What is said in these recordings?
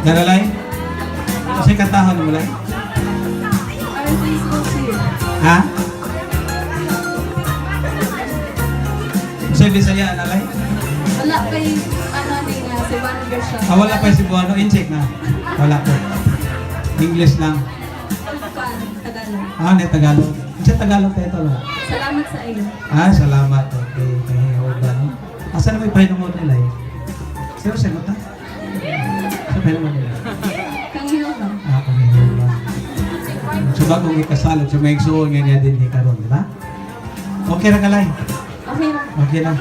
Daralay? Kasi kantahon mo lang? Our thanks go to you. Ha? Sa Bisaya, nalay? Wala kay ano ni nga Cebuano version. Ah, wala pa yung Cebuano. Incheck na. Wala po. English lang. Kuan, Tagalog. Ah, na Tagalog. Sa Tagalog tayo ito, no? Salamat sa iyo. Ah, salamat. Okay. Kahihaw ba, no? Asa na may pahinungod nila eh? Sino sagot na? Sa pahinungod nila? Kang Jehovah. Ah, kahihaw ba? So, bagong ikasalog sa may igsuon nga niya din ni karon, di ba? Okay ra kalay. Okay na. Okay na.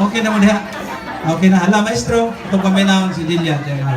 Okay na mo diha. Okay na. Hala, maestro. Itong paminahon si Jillian. Diyan nga.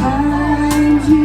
Find you.